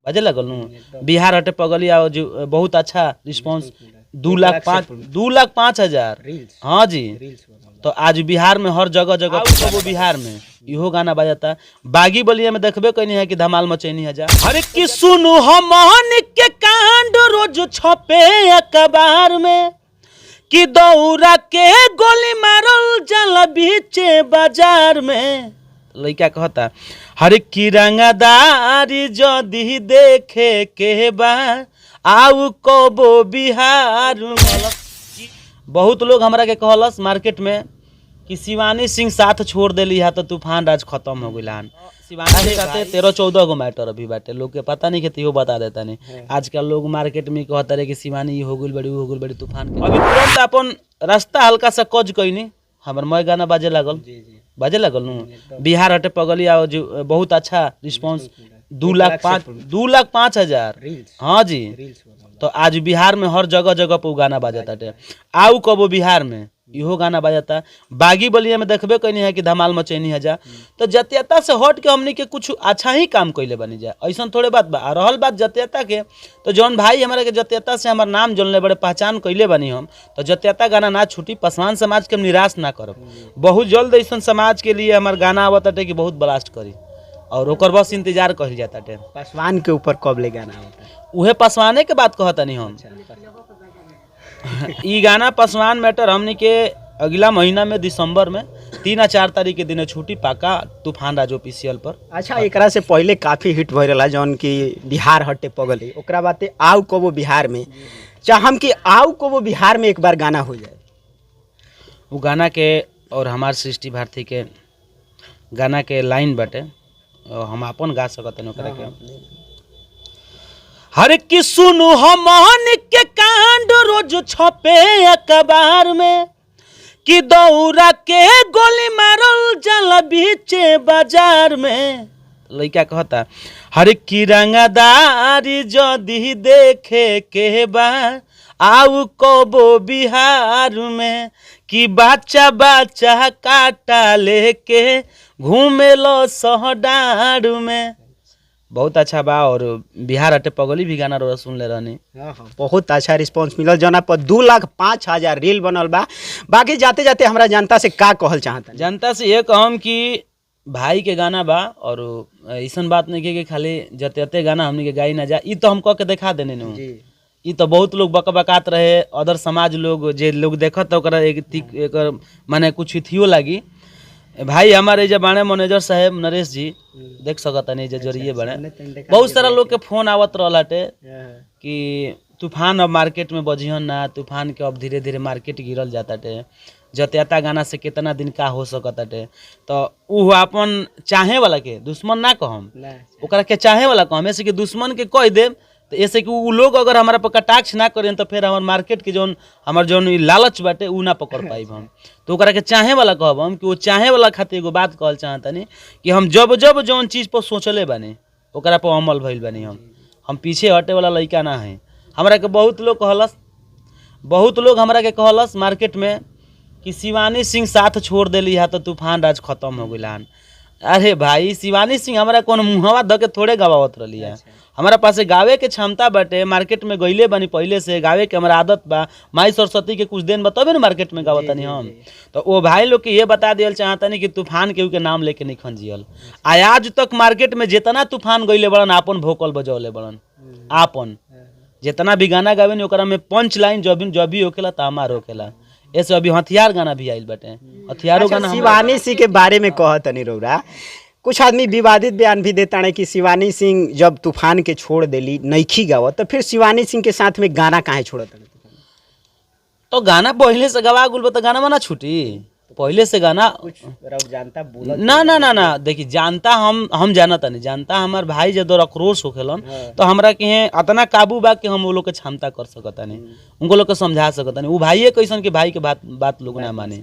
बाजे लगल नु। बिहार हटे पगली आ जो बहुत अच्छा रिस्पांस, 2 लाख 5, 2 लाख 5 हजार। रील्स। हाँ जी। रील्स बनल। तो आज बिहार में हर जगह जगह वो बिहार में इहो गाना बजाता। बागी बलिया में देखबे कनी है कि धमाल मचैनी है जा। अरे कि सुनु हमन के कांड रोज छपे अखबार में, कि दौरा के गोली मारल जाला बीचे बाजार में। लइका कहता, हरे की रंगदारी जदी देखे के बा, आउ कबो बिहार में। बहुत लोग हमरा के कहलस मार्केट में कि शिवानी सिंह साथ छोड़ देली है तो तूफान राज खत्म हो गइल हन। शिवानी के साथे 13-14 गो मैटर अभी बाटे, लोग के पता नहीं के इहो बता देता नहीं। आजकल लोग मार्केट में कहता रहे कि शिवानी ई हो गइल बड़ी, ऊ हो गइल बड़ी तूफान के। अभी तुरंत अपन रास्ता हल्का सा कज कइनी, हमर मय गाना बाजे लागल। जी जी बाजे लागल नु। बिहार हटे पगली आ जो बहुत अच्छा रिस्पांस, 2 लाख 5, 2 लाख 5 हजार। रील्स। हाँ जी। रील्स बनल। तो आज बिहार में हर जगह जगह पर उ गाना बजाताटे। आउ कबो बिहार में इहो गाना बजाता। बागी बलिया में देखबे कनी है कि धमाल मचैनी है जा। तो जतियता से हट के हमनी के कुछ अच्छा ही काम कैले बनी जा, ऐसन थोड़े बात बा। आ रहल बात जतियता के, तो जौन भाई हमारा के जतियता से हमार नाम जनले बड़े, पहचान कैले बनी हम, तो जतियता गाना ना छूटी। पासवान समाज के हम निराश ना करब। बहुत जल्द ऐसन समाज के लिए हमार गाना आवताटे कि बहुत ब्लास्ट करी और ओकर बस इंतजार कहल जाताटे। पासवान के ऊपर कब ले गाना होता है? उहे पासवाने के बात कहतनी हम। ई गाना पासवान मैटर हमनी के अगला महीना में, दिसंबर में 3 आ 4 तारीख के दिन छुट्टी पाका तूफान राज ऑफिशियल पर। अच्छा, एकरा से पहले काफी हिट भइल रहा जौन कि बिहार हटे पगली, ओकरा बाते आउ कबो बिहार में। चाहम कि आउ कबो बिहार में एक बार गाना हो जाए। वो गाना के और हमार सृष्टि भारती के गाना के लाइन बाटे और हम अपन गा सकत ओकरा के। हर की सुनु हमन के कांड रोज छपे अखबार में, कि दौरा के गोली मारल जाला बीचे बाजार में। लइका कहता, हर की रंगदारी जदी देखे के बा, आउ कबो बिहार में, कि बच्चा बच्चा काटा लेके घूमे लो सहडार में। बहुत अच्छा बा और बिहार हटे पगली भी गाना रोरा सुन ले रहनी। हाँ, बहुत अच्छा रिस्पांस मिलल, जना पर 2 लाख 5 हजार रील बनल बा। बाकी जाते जाते हमरा जनता से का कहल चाहता? जनता से ये कहम कि भाई के गाना बा और ऐसन बात नहीं कि खाली जते गाना हमनी के गाई ना जा। ई तो हम कह के देखा देने नु। ई तो बहुत लोग बकबकात रहे, अदर समाज लोग, जे लोग देखत ओकरा एक एकर माने कुछ इथियो लागी। भाई हमारे जे बाणे मैनेजर साहेब नरेश जी, देख सकत नहीं जे जरिए बने। बहुत सारा लोग के फोन आवत रहल हटे कि तूफान अब मार्केट में बजिहन ना, तूफान के अब धीरे धीरे मार्केट गिरल जाताटे, जतियाता गाना से कितना दिन का हो सकताटे। तो उ अपन चाहे वाला के दुश्मन ना कहम, ओकरा के चाहे वाला कहम। ऐसे कि दुश्मन के कह देम तो ऐसे कि उ लोग अगर हमारा पर कटाक्ष ना करें तो फिर हमार मार्केट के जौन हमार जौन ई लालच बाटे, उ ना पकड़ पाइब हम। तो ओकरा के चाहे वाला कहब हम कि वो चाहे वाला खातिर एगो बात कहल चाहतनी कि हम जब जब जौन चीज़ पर सोचले बानी, ओकरा पर अमल भइल बानी। हम पीछे हटे वाला लइका ना है। हमरा के बहुत लोग कहलस, बहुत लोग हमरा के कहलस मार्केट में कि शिवानी सिंह साथ छोड़ देली है तो तूफान राज खत्म हो गइल हन। अरे भाई, शिवानी सिंह हमरा कौन मुहवा ध के थोड़े गवावत रहली है। हमारा पास गावे के क्षमता बाटे, मार्केट में गइले बानी पहले से, गावे के हमरा आदत बा। माई सरस्वती के कुछ दिन बा तबे न मार्केट में गावतनी हम। तो वो भाई लोग के ये बता दियल चाहतनी कि तूफान केहू के नाम लेके नहीं खंजियल। आ आज तक मार्केट में जितना तूफान गइले बड़न, आपन भोकल बजौले बड़न। आपन जितना भी गाना गावे नी, ओकरा में पंच लाइन जब भी जब भी होखेला त हमार होखेला। ऐसे अभी हथियार गाना भी आइल बाटे, हथियारो गाना शिवानी सिंह के बारे में कहतनी रौरा, कुछ आदमी विवादित बयान भी देता है कि शिवानी सिंह जब तूफान के छोड़ देली, नईखी गावत, तो फिर शिवानी सिंह के साथ में गाना काहे छोड़त? तो गाना पहले से गवा गुल बा तो गाना ना छूटी? पहले से गाना कुछ रौर जानता बोलत। ना ना ना ना, देखी, जानता हम जानता नहीं, जानता हमार भाई जब आक्रोश होखेलन तो हमरा के हैं अतना काबू बा कि हम वो लोग के क्षमता कर सकता नहीं, उनको लोग के समझा सकता नहीं। वो भाइये कैसन कि भाई के बात बात लोग ना माने।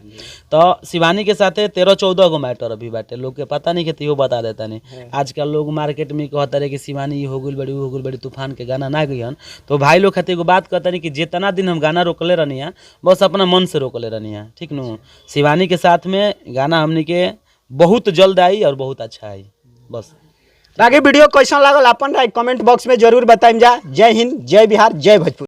तो शिवानी के साथे 13-14 गो मैटर अभी बाटे, लोग के पता नहीं के इहो बता देता नहीं। आजकल लोग मार्केट में कहता रहे कि शिवानी ई हो गइल बड़ी, ऊ हो गइल बड़ी, तूफान के गाना ना गइहन। तो भाई लोग खातिर एगो बात कहता नहीं कि जितना दिन हम गाना रोकले रहनी है, बस अपना मन से रोकले रहनी है, ठीक नु? शिवानी के साथ में गाना हमनी के बहुत जल्द आई और बहुत अच्छा आई, बस। बाकी वीडियो कैसन लागल अपन राय कमेंट बॉक्स में जरूर बताइम जा। जय हिंद, जय बिहार, जय भोजपुर।